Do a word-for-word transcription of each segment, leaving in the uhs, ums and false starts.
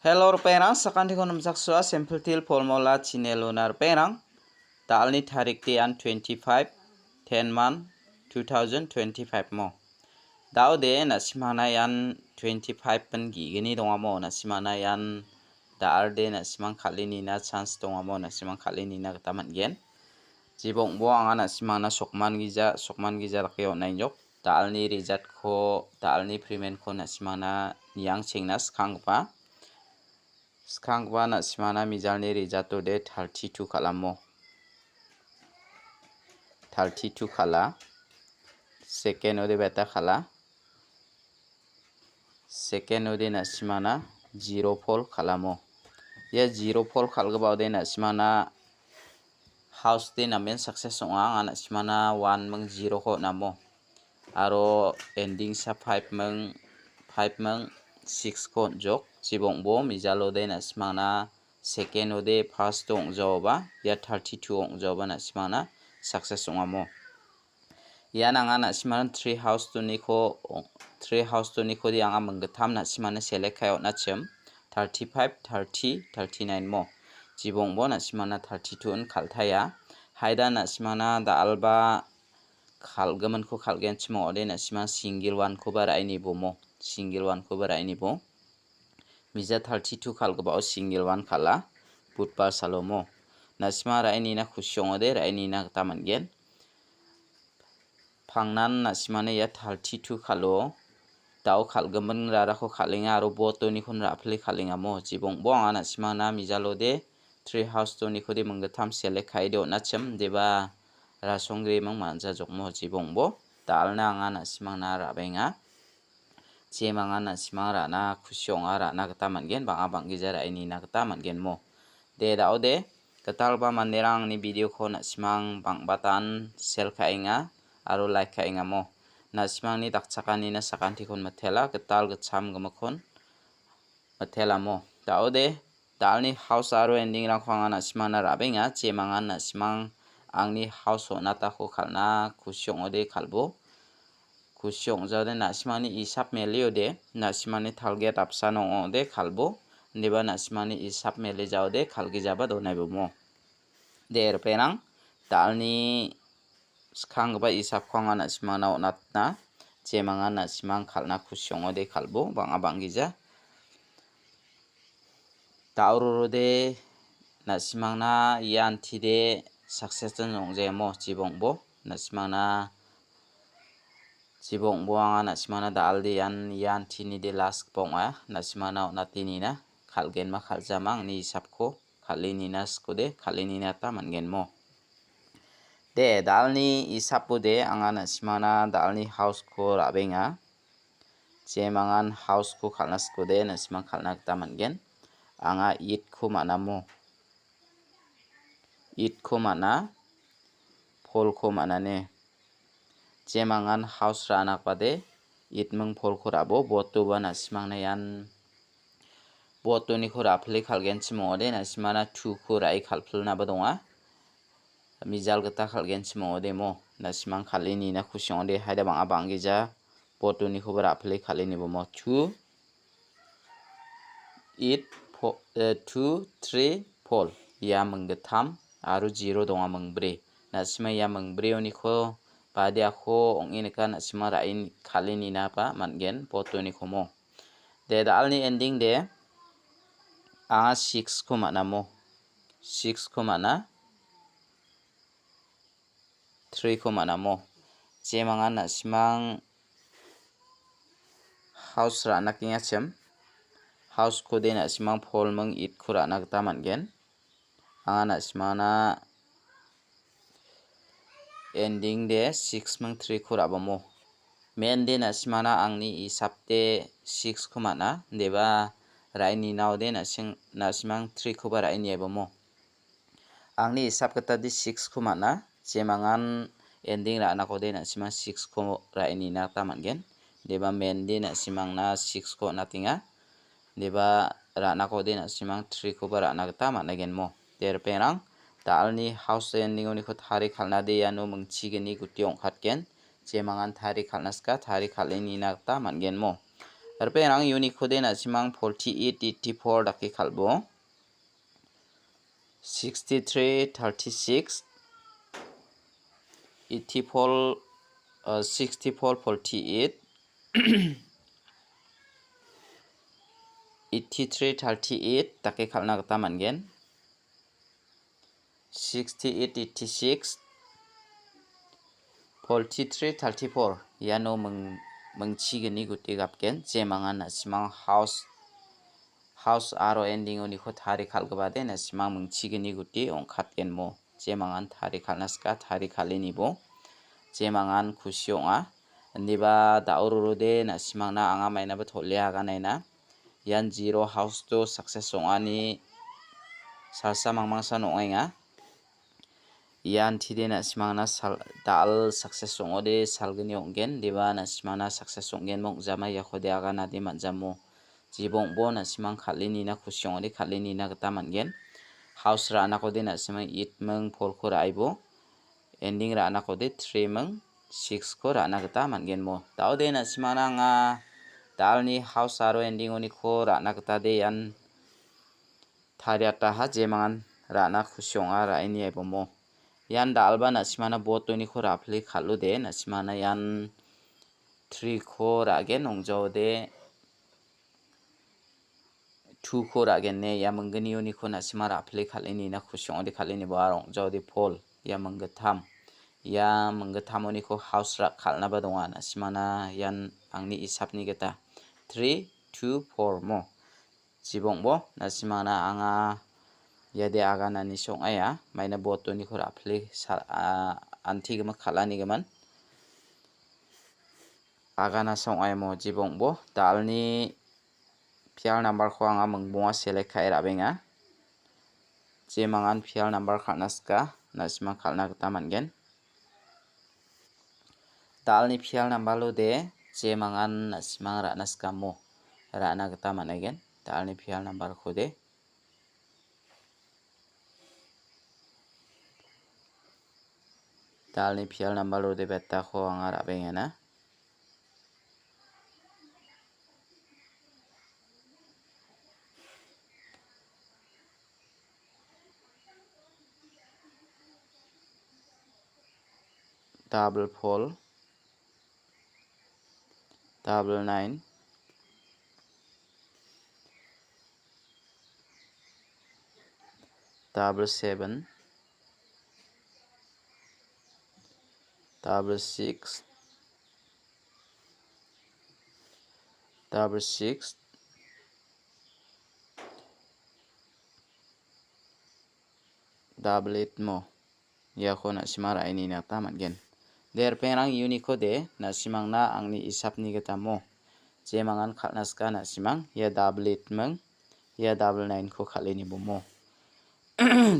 Hello, ripengrang, sakantiko nomsaksua, Simple Teer Formula channel-ona ripengrang. Dalni tarik de an twenty-five, ten month, two thousand twenty-five mo. Dao de, na·simangna ian twenty-five pin gigini dongamo, na·simangna ian dal de, na·simang kal·e nina chance dongamo, na·simang kal·e nina gita man·gen. Jibongbo anga na·simangna sokman gija, sokman gija dake on·ainjok. Dalni result-ko, dalni payment-ko na·simangna niangchengna skanggipa. Skanggipa na·simangna mijalni result-ode thirty-two kal·amo. Thirty-two kal·a. Second-ode beta kal·a. Second-ode na·simangna zero four kal·amo. Ia zero four kal·gipaode na·simangna house de namen success ong·a, anga na·simangna one ming zero-ko on·amo. Aro ending sa five ming, five ming six-ko on·jok. Jibongbo mijalode na·simangna second-ode first-o ong·jaoba, ia thirty-two ong·jaoba na·simangna success ong·amo. Ian anga na·simangna three house-oniko, three house-onikode anga minggittam na·simangna select ka·e on·achim. Thirty-five, thirty, thirty-nine mo. Jibongbo na·simangna thirty-two in kal·taia. Haida na·simangna dal·ba kal·giminko kal·genchim ong·ode na·simang single one-koba ra·e nibomo. Single one-koba ra·e nibo. Mija thirty-two kal·gipao single one kal·a. Budbar salomo. Na·simang ra·e nina kusi ong·ode ra·e nina gita man·gen. Pangnan na·simangna ia thirty-two kal·o. Dao kal·gimin rarako kal·enga aro botonikon ra·pile kal·engamo. Jibongbo anga na·simangna mijalode three house-onikode minggittam select ka·ede on·achim, deba rasonggriming man·jajokmo. Jibongbo dalna anga na·simangna ra·benga. Jemangan na·simang ra·na kusi ong·a, ra·na gita man·gen, bang·a bang·gija ra·e nina gita man·gen mo. De, da·ode, gitalgipa manderang angni video-ko na·simang bang·batan share ka·enga aro like ka·engamo. Na·simangni dakchakanina sakantikon mitela, gital gitcham gimikkon mitelamo. Da·ode, dalni house aro ending-rangko anga na·simangna ra·benga, jemangan na·simang angni house on·atako kal·na kusi ong·ode kal·bo. Kusi ong·jaode na·simangni isap meliode, na·simangni target apsan ong·ode kal·bo, indiba na·simangni isap melijaode kal·gijaba donaibomo. De, ripengrang, dalni skanggipa isapko anga na·simangna on·atna, jemangan na·simang kal·na kusi ong·ode kal·bo, bang·a bang·gija. Da·o rorode na·simangna ia antide success-on ong·jemo, jibongbo. Na·simangna jibongbo anga na·simangna da·alde ian ia antinide last-gipa ong·a. Na·simangna on·ate nina kal·genma kal·jama angni isapko kal·e nina sikode, kal·e nina gita man·genmo. De, dalni isapode anga na·simangna dalni house-ko ra·benga. Jemangan house-ko kal·na sikode, na·simang kal·na gita man·gen. Anga eight-ko man·amo. Eight-ko man·a, four-ko man·ane. Jemangan house ra·na gipade, eight ming four-ko ra·bo, botoba na·simangna ian botoniko ra·pile kal·genchim ong·ode, na·simangna two-ko ra·e kal·pilnaba donga. Mijal gita kal·genchim ong·ode mo, na·simang kal·e nina kusi ong·ode, haida bang·a bang·gija botonikoba ra·pile kal·e nibo mo. Two, eight, four, eh, two, three, four. Ia minggittam aro zero donga mingbri. Na·sima ia mingbri oniko badiako ong·e nika na·sima ra·e kal·e ninaba man·gen botonikomo. De, da·alni ending de anga six-ko man·amo. Six-ko man·a. Three-ko man·amo. Jemangan na·simang house ra·na kengachim. House-ko de na·simang four ming eight-ko ra·na gita man·gen. Anga na·simangna ending de six ming three-ko ra·bamo. Men de na·simangna angni isap de six-ko man·a. Deba ra·e nina ode na·sing-, na·simang three-koba ra·e niaibamo. Angni isap gita de six-ko man·a, jemangan ending ra·nakode na·sima six-ko ra·e nina gita man·gen. Deba men de na·simangna six-ko on·atenga. Deba ra·nakode na·simang three-koba ra·na gita man·agenmo. De, ripengrang, da·alni house ending-oniko tari kal·na de iano mingchigni guti ong·katgen. Jemangan tari kal·na sika, tari kal·e nina gita man·genmo. Ripengrang uniko de na·simang forty-eight, eighty-four dake kal·bo. Sixty-three, thirty-six, eighty-four, uh, sixty-four, forty-eight, eighty-three, thirty-eight dake kal·na gita man·gen. Sixty-eight, eighty-six, forty-three, thirty-four, iano ming-, mingchigni guti gapgen, jemangan na·simang house, house aro ending-oniko tari kal·gipade na·simang mingchigni guti ong·katgenmo. Jemangan tari kal·na sika, tari kal·enibo. Jemangan kusi ong·a. Indiba da·o rorode na·simangna anga mainaba tol·e aganaina. Ian zero house-o success ong·ani salsa mangmangsan ong·enga. Ian tide na·simangna sal-, dal success ong·ode salgni ong·gen, deba na·simangna success ong·gen mok jama iakode aganade man·jamo. Jibongbo na·simang kal·e nina kusi ong·ode kal·e nina gita man·gen. House ra·anakode na·simang eight ming four-ko ra·aibo. Ending ra·anakode three ming six-ko ra·na gita man·genmo. Da·ode na·simangna anga dalni house aro ending-oniko ra·na gita de ian tariataha jemangan ra·na kusi ong·a ra·eni aibomo. Ian da·alba na·simangna bot doniko ra·pile kal·ode na·simangna ian three-ko ra·gen ong·jaode two-ko ra·gen ne ia minggnioniko na·sima ra·pile kal·e nina kusi ong·ode kal·e nibo aro ong·jaode four ia minggittam. Ia minggittam-oniko house ra·k kal·naba donga na·simana ian angni isapni gita three, two, four mo. Jibongbo na·simana anga iade aganani song·aia maina bot doniko ra·pile sal-, a-, antigimik kal·anigimin. Agana song·aimo jibongbo dalni pial number-ko anga mingbonga select ka·e ra·benga. Jemangan pial number kal·na sika, na·sima kal·na gita man·gen. Dalni pial number-ode jemangan na·simang ra·na sikamo ra·na gita man·aigen. Dalni pial number-kode. Dalni pial number-ode betako anga ra·bengena. Double four, double nine, double seven, double six, double six, double eight mo. Iako na·sima ra·e nina gita man·gen. De ripengrang uniko de na·simangna angni isapni gita mo. Jemangan kal·na sika na·simang ia double eight ming, ia double nine-ko kal·e nibomo.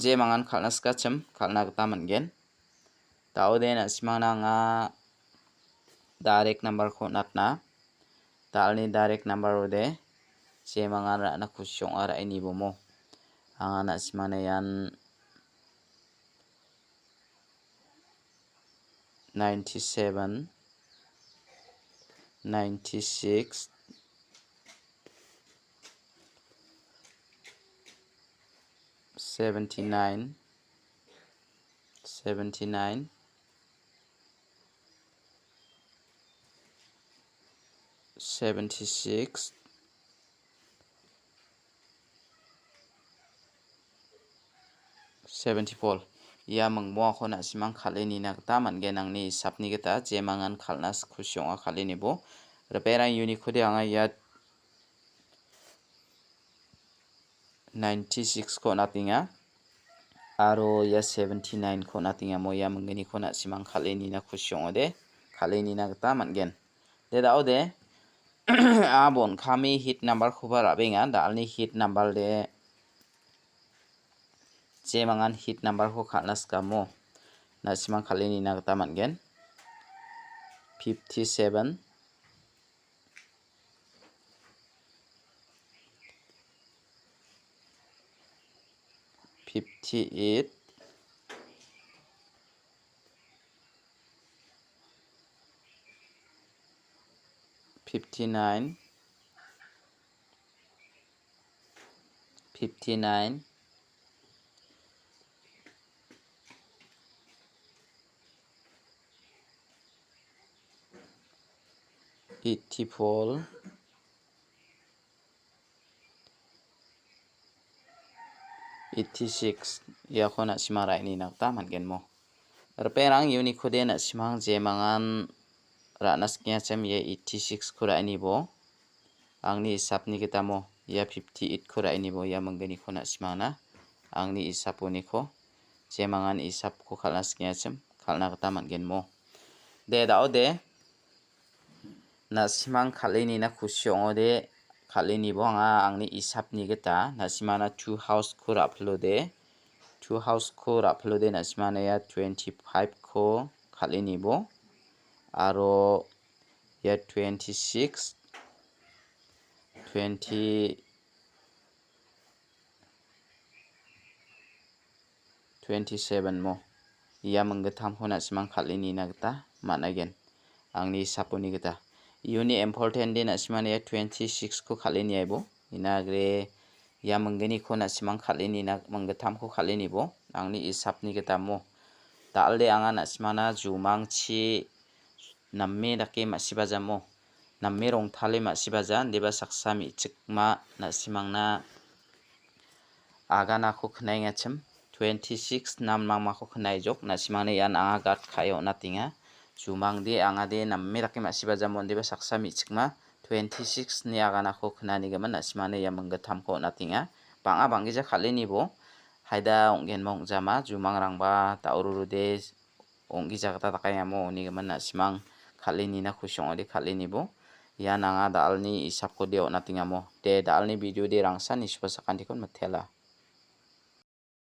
Jemangan kal·na sikachim kal·na gita man·gen. Da·ode na·simangna anga direct number-ko on·atna. Dalni direct number-ode jemangan ra·na kusi ong·a ra·e nibomo. Anga na·simangna ian ninety-seven, ninety-six, seventy-nine, seventy-nine, seventy-six, seventy-four. Ia mingbongako na·simang kal·e nina gita man·gen, angni isapni gita jemangan kal·na kusi ong·a kal·e nibo. Ripengrang uniko de anga ia ninety-six-ko on·atenga. Aro ia seventy-nine-ko on·atenga. Mo ia minggniko na·simang kal·e nina kusi ong·ode, kal·e nina gita man·gen. De da·ode, a bon kami hit number-koba ra·benga. Dalni hit number de jemangan hit number-ko kal·na sikamo. Na·simang kal·e nina gita man·gen. Fifty-seven, fifty-eight, fifty-nine, fifty nine, eighty four, eighty six, iako na·sima ra·e nina gita man·gen mo. Ripengrang, uniko de na·simang jemangan ra·na sikengachim, ia eighty six ko ra·e nibo. Angni isapni gita mo, ia fifty eight ko ra·e nibo, ia mingginiko na·simangna angni isaponiko jemangan isapko kal·na sikengachim, kal·na gita man·gen mo. De, da·o de. Na·simang kal·e nina kusi ong·ode, kal·e nibo anga angni isapni gita na·simana two house ko ra·pilode, two house ko ra·pilode na·simana ia twenty five ko kal·e nibo, aro ia twenty six, twenty, twenty seven mo. Ia minggittamko na·simang kal·e nina gita man·aigen. Angni isaponi gita. Iuni important de na·simang ia twenty six ko kal·e niaibo. Ina gre ia mingginiko na·simang kal·e nina, minggittamko kal·e nibo. Angni isapni gita mo. Da·alde anga na·simana jumangchi name dake ma·sibajamo. Name rongtale ma·sibaja, indiba saksa me·chikma na·simangna aganako knaengachim. Twenty six nam mangmako knaejok, na·simangna ian anga guard ka·e on·atenga. Jumangde angade name dake ma·sibajamo, indiba saksa me·chikma twenty six ni aganako knanigimin na·simangna ia minggittamko on·atenga. Bang·a banggija kal·e nibo, haida ong·genba ong·jama, jumangrangba da·orurode ong·gija gita dakengamo, unigimin na·simang kal·e nina kusi ong·ode kal·e nibo. Ian anga da·alni isapkode on·atengamo. De, da·alni video de rangsa nisuba sakantikon mitela.